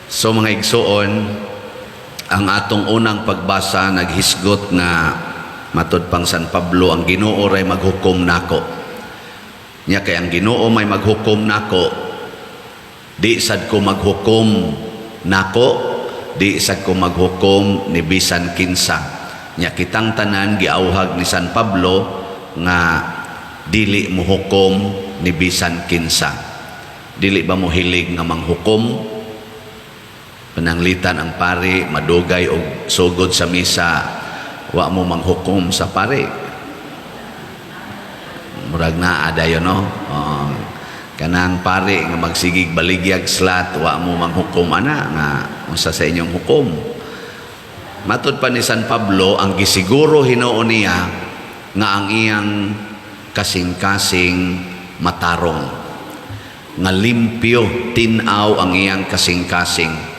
So mga igsuon, ang atong unang pagbasa naghisgot nga matud pang San Pablo, ang Ginoo ray maghukom nako. Nya kay ang Ginoo may maghukom nako, di sad ko maghukom nako, di sad ko maghukom ni bisan kinsa. Nya kitang tanan giawhag ni San Pablo nga dili mohukom ni bisan kinsa. Dili ba mo hilig nga manghukom? Pananglitan ang pari madugay og sugod sa misa, wa mo manghukom sa pari. Murag naa dayon, no? Oh, kanang pari nga magsigig baligyag slot, wa mo manghukom ana nga unsa sa inyong hukom. Matud pa ni San Pablo, ang gisiguro hinuon niya nga ang iyang kasing-kasing matarong, nga limpyo, tin-aw ang iyang kasing-kasing.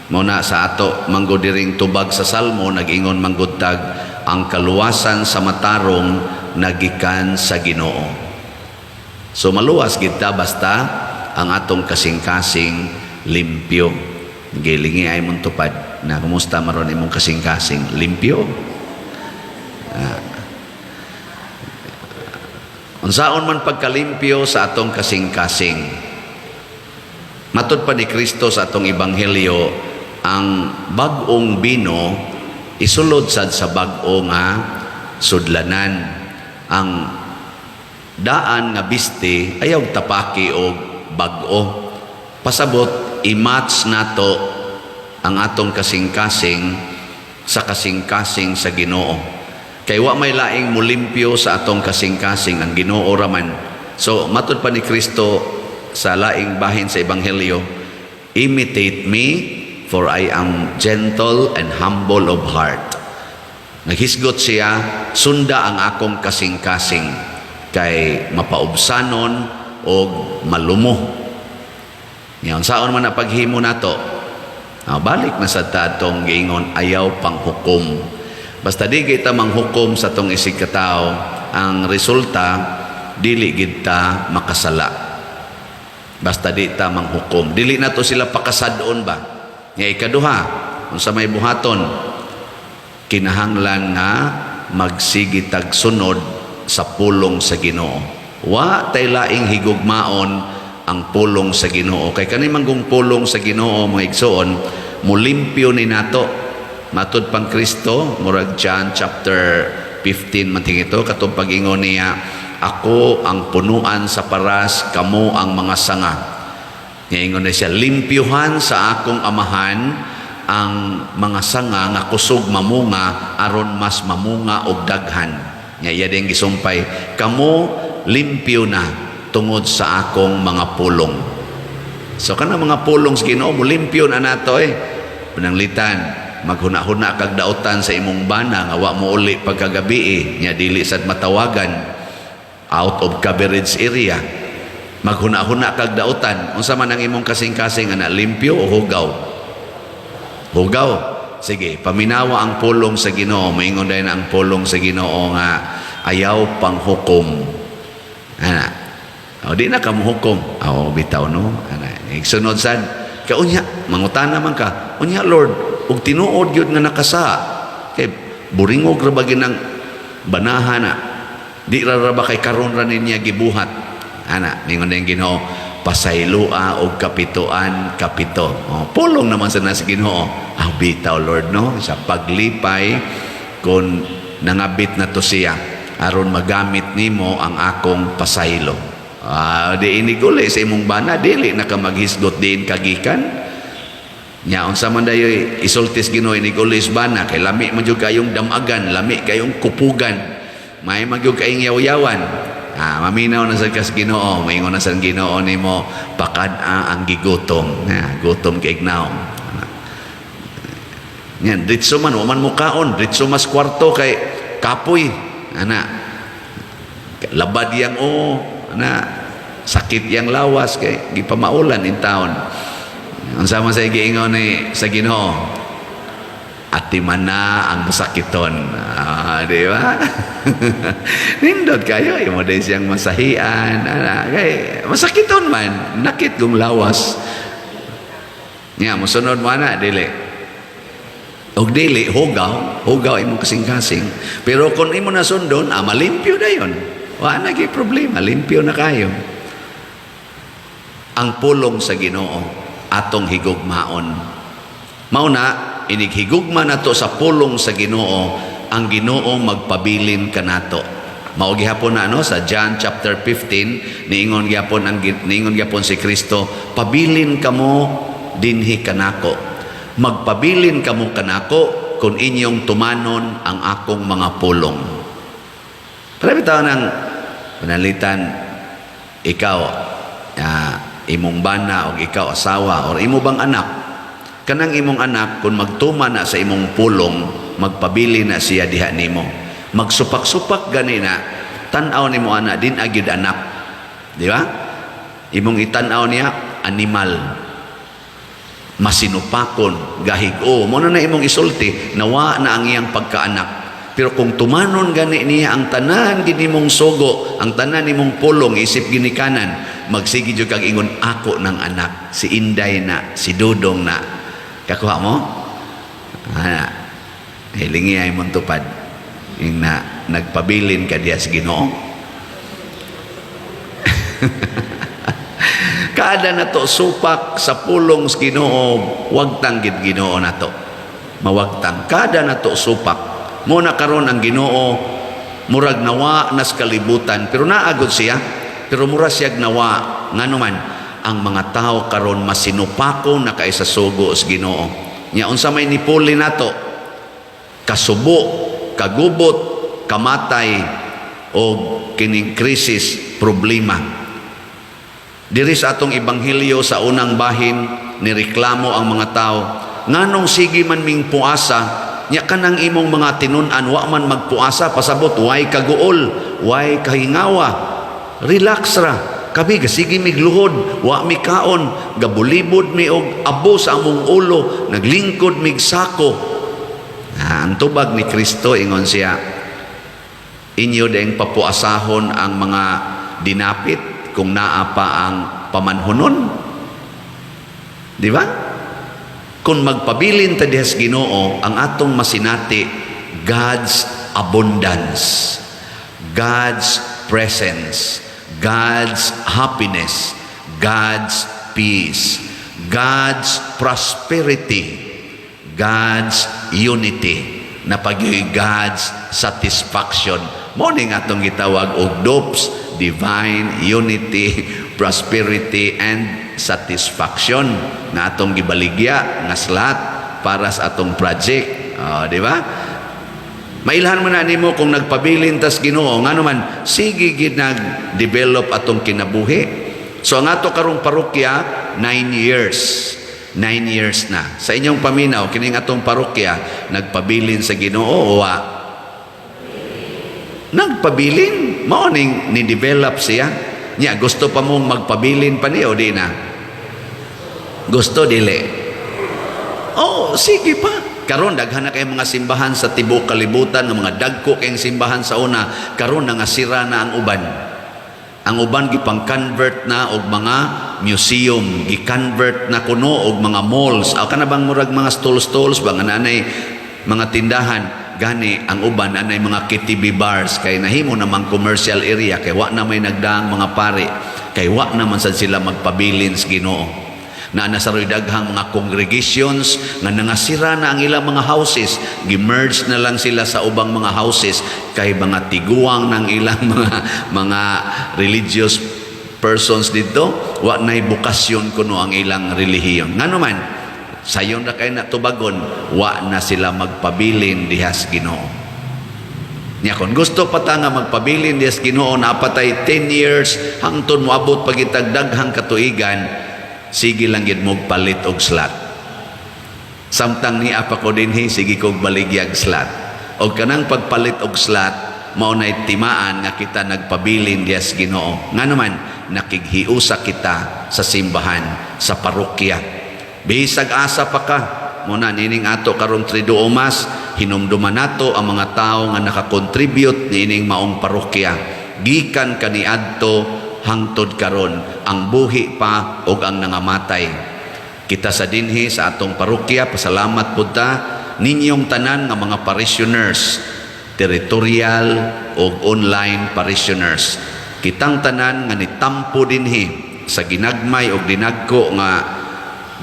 Mao na sa ato manggod diring tubag sa Salmo, nag-ingon manggod tag ang kaluwasan sa matarong nagikan sa Ginoo. So maluwas gid ta basta ang atong kasing-kasing limpyo. Gilingi ay mong tupad na kumusta maron imong kasing-kasing, limpyo? Ah. Unsaon man pagkalimpyo sa atong kasing-kasing? Matud pa ni Kristo sa atong ebanghelyo, ang bag-ong bino isulod sad sa bag-o nga sudlanan. Ang daan nga biste ayaw tapaki og bag-o. Pasabot, i-match nato ang atong kasing-kasing sa kasing-kasing sa Ginoo. Kay wa may laing mulimpyo sa atong kasing-kasing, ang Ginoo raman. So matud pa ni Kristo sa laing bahin sa ebanghelyo, "Imitate me, for I am gentle and humble of heart." Naghisgot siya, sunda ang akong kasing-kasing kay mapaubsanon og malumo. Yan, saon man na paghimo nato? Ah, balik na sa atong giingon, ayaw panghukom. Basta di kita manghukom sa atong isig katao, ang resulta dili gid ta makasala. Basta di ta manghukom. Dili nato sila pakasad-on ba? Nga ikaduha, unsa may buhaton? Kinahanglan nga magsige tag sunod sa pulong sa Ginoo. Wa tay laing higugmaon ang pulong sa Ginoo. Kay kani manggong pulong sa Ginoo, mga igsoon, mulimpyo ni nato. Matud pang Kristo, murag John chapter 15 man ito, katong pag-ingon niya, "Ako ang punuan sa paras, kamo ang mga sanga." Niingon na siya, "Limpyuhan sa akong amahan ang mga sanga nga kusog mamunga aron mas mamunga og daghan." Nya iya din gisumpay, "Kamo limpyo na tungod sa akong mga pulong." So kana mga pulong sa Ginoo mo limpyo na nato eh. Pananglitan maghuna-huna kag dautan sa imong bana nga wa mo uli pagkagabi eh, nya dili sad matawagan, out of coverage area. Maghuna-huna kag dautan, unsa man ang imong kasing-kasing ana, limpyo o hugaw? Hugaw. Sige, paminawa ang pulong sa Ginoo. Moingon dayon ang pulong sa Ginoo nga ayaw panghukom. Ana. O di na ka mohukom. O bitaw, no. Ana, igsunod sad. Kaunya, mangutana man ka. "Unya Lord, ug tinuod gyud nga nakasa. Kay buringog ra ba ginang banaha na? Di ra ra ba kay karon ra niya gibuhat?" Ana, ningon ang Ginoo, "Pasayloa og kapitoan kapito." Oh, pulong naman sa nasa Ginoo. Ah, bitaw Lord, no? Sa paglipay kung nangabit na to siya aron magamit nimo ang akong pasaylo. Ah, di iniguli sa imong bana, dili na ka maghisgot diin kagikan. Nya unsa man dayoy isultis Ginoo iniguli sa bana? Kay lami man jud kayong damagan, lami kayong kupugan. May magyud kayong yaw-yawan. Ah, maminaw na sa kas Ginoo, maingon na sa Ginoo nimo, "Pakad-a ang gigutom." Na, gutom kay ignaw. Yan, diretso man, wa man mukaon, diretso mas kwarto kay kapoy. Ana. Labad yang o, ana, sakit yang lawas kay gipamaulan in town. Unsa man sa giingon ni sa Ginoo? "Atiman na ang masakiton." Ah, di ba? Nindot kayo, imo din siyang masahian. Ana, kay masakiton man, nakit kong lawas. Nya mosunod mo ana, dili? Og dili, hugaw, hugaw imong kasing-kasing. Pero kung imo na sundon, malimpyo dayon. Wa na gyud problema, limpyo na kayo. Ang pulong sa Ginoo atong higugmaon. Mao na inig higugma nato sa pulong sa Ginoo, ang Ginoo magpabilin kanato. Mao gihapon na, no, sa John chapter 15, niingon gihapon si Kristo, "Pabilin kamo dinhi kanako. Magpabilin kamo kanako kung inyong tumanon ang akong mga pulong." Para bitaw ng panalitan, ikaw, imong bana o ikaw asawa or imo bang anak, kanang imong anak, kung magtuma na sa imong pulong, magpabili na siya diha nimo. Magsupak-supak gani na, tan-aw nimo ana, din agyud anak, di ba? Imong itan-aw niya, animal, masinupakon, gahig-o. Mo na na imong isulti, nawa na ang iyang pagkaanak. Pero kung tumanon gani niya ang tanan gini mong sugo, ang tanan nimong pulong isip ginikanan, magsige jud kag ingon, "Ako ng anak, si Inday na, si Dudong na." Kakuha mo? Ah, hilingi ay mong tupad. Yung na, nagpabilin ka diya sa Ginoo. Kada nato supak sa pulong sa Ginoo, wagtang gid Ginoo nato. Mawagtang kada nato supak. Mo na karon ang Ginoo murag nawa nas kalibutan, pero naagod siya, pero mura siyag nawa. Ngano man ang mga tao karon masinupako na kay sa sugo sa Ginoo. Nya unsa may nipuli nato? Kasubo, kagubot, kamatay o kining krisis, problema. Diri sa atong ebanghelyo sa unang bahin, nireklamo ang mga tao, "Nganong sige man ming puasa, nya kanang imong mga tinun-an wa man magpuasa? Pasabot way kaguol, way kahingawa, relax ra. Kami gasige mig luhod, wa mi kaon, gabulibod mi og abo sa among ulo, naglingkod mig sako." Ah, ang tubag ni Kristo, ingon siya, "Inyo ding papuasahon ang mga dinapit kung naa pa ang pamanhunon?" Di ba? Kung magpabilin ta diha sa Ginoo, ang atong masinati, God's abundance, God's presence, God's happiness, God's peace, God's prosperity, God's unity, na pagyoy God's satisfaction. Mo ni nga atong gitawag og DUPS, divine unity, prosperity and satisfaction, na atong gibaligya nga slot para sa atong project. Oh, di ba? Mailhan man na nimo kung nagpabilin tas Ginoo, ngano man sige gid nag-develop atong kinabuhi. So ang ato karong parokya, 9 years. 9 years na. Sa inyong paminaw, kining atong parokya nagpabilin sa Ginoo o wa? Nagpabilin. Mao ning ni-develop siya. Nya gusto pa mong magpabilin pa niyo, di na? Gusto, dili? Oh, sige pa. Karon daghan na kay mga simbahan sa tibuok kalibutan, nga mga dagko kayong simbahan sa una, karon nangasira na ang uban. Ang uban gipang-convert na og mga museum, gi-convert na kuno og mga malls. Aw, kana bang murag mga stall-stalls ba nga nanay mga tindahan? Gani ang uban anay mga KTV bars kay nahimo namang commercial area, kay wa na may nagdaang mga pare, kay wa naman sad sila magpabilin sa Ginoo. Na nasa ro'y daghang mga congregations nga nangasira na ang ilang mga houses, gimerge na lang sila sa ubang mga houses kay mga tiguang ng ilang mga religious persons dito, wa na'y bukasyon kuno ang ilang relihiyon. Ngano man, sayon ra kay na tubagon, wa na sila magpabilin diha sa Ginoo. Nya kung gusto pa ta nga magpabilin diha sa Ginoo, napatay 10 years hangtod moabot pagitag daghang katuigan, sige lang gid mo palit og slot. Samtang nia pa ko dinhi, sige kog baligyag slot. Og kanang pagpalit og slot, mao nay timaan nga kita nagpabilin diha sa Ginoo. Ngano man, nakighiusa kita sa simbahan, sa parokya. Bisag asa pa ka, muna nining ato karong Triduum Mass, hinumduman nato ang mga tao nga nakakontribute niining maong parokya. Gikan kaniadto hangtod karon, ang buhi pa og ang nangamatay. Kita sa dinhi sa atong parokya, pasalamat pud ta ninyong tanan nga mga parishioners, territorial o online parishioners. Kitang tanan nga nitampo dinhi sa ginagmay og dinagko nga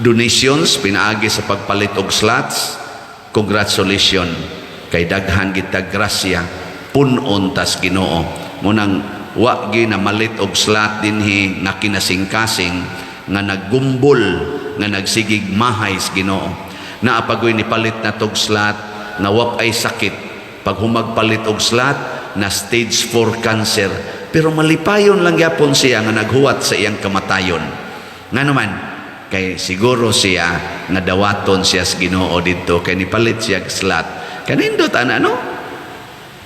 donations pinaagi sa pagpalit og slots, congratulations kay daghan kita grasya, punon tas Ginoo. Munang wa gi namalit og slot dinhi nga kinasingkasing, nga naggumbol, nga nagsigig mahay sa Ginoo. Naa pa goy nipalit na tog slot nga wa ay sakit. Pag humagpalit og slot na stage 4 cancer, pero malipayon lang gyapon siya nga naghuwat sa iyang kamatayon. Ngano man? Kay siguro siya nga dawaton siya sa Ginoo didto kay nipalit siya og slot. Kanindot ana, no?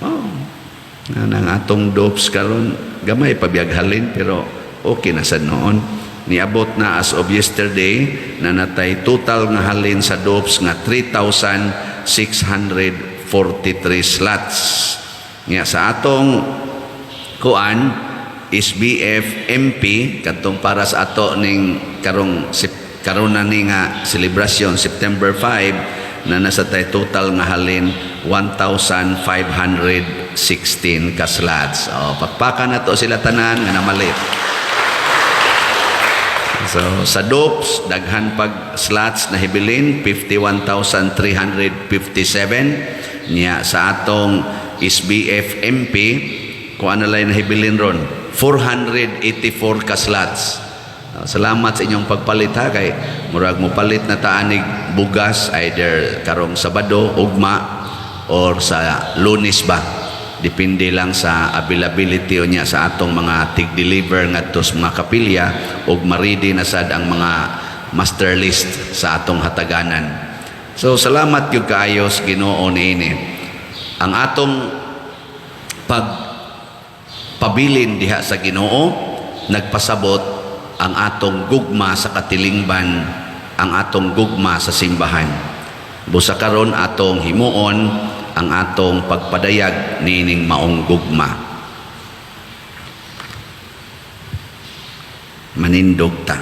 Oh. Nga nang atong dopes karon gamay pa biyag halin, pero okay na sad noon. Niabot na as of yesterday na natay total nga halin sa dopes nga 3,643 slots. Nga sa atong kuan SBF MP, kadtong para sa ato ning karong karon na ni nga celebration September 5, na nasa tay total nga halin 1,516 ka slots. O, pakpakan na to sila tanan nga namalit. So sa DOPS, daghan pag slots na hibilin, 51,357. Niya sa atong SBF MP, kung ano lang nahibilin ron, 484 ka slots. Salamat sa inyong pagpalit ha, kay murag mo palit na taanig bugas either karong Sabado, ugma, or sa Lunes ba. Depende lang sa availability niya sa atong mga tig-deliver ngadto sa mga kapilya ug ma-ready na sad ang mga master list sa atong hataganan. So salamat gyud kaayo sa Ginoo niini. Ang atong pag pabilin diha sa Ginoo nagpasabot ang atong gugma sa katilingban, ang atong gugma sa simbahan. Busa karon atong himuon ang atong pagpadayag niining maong gugma. Manindog ta.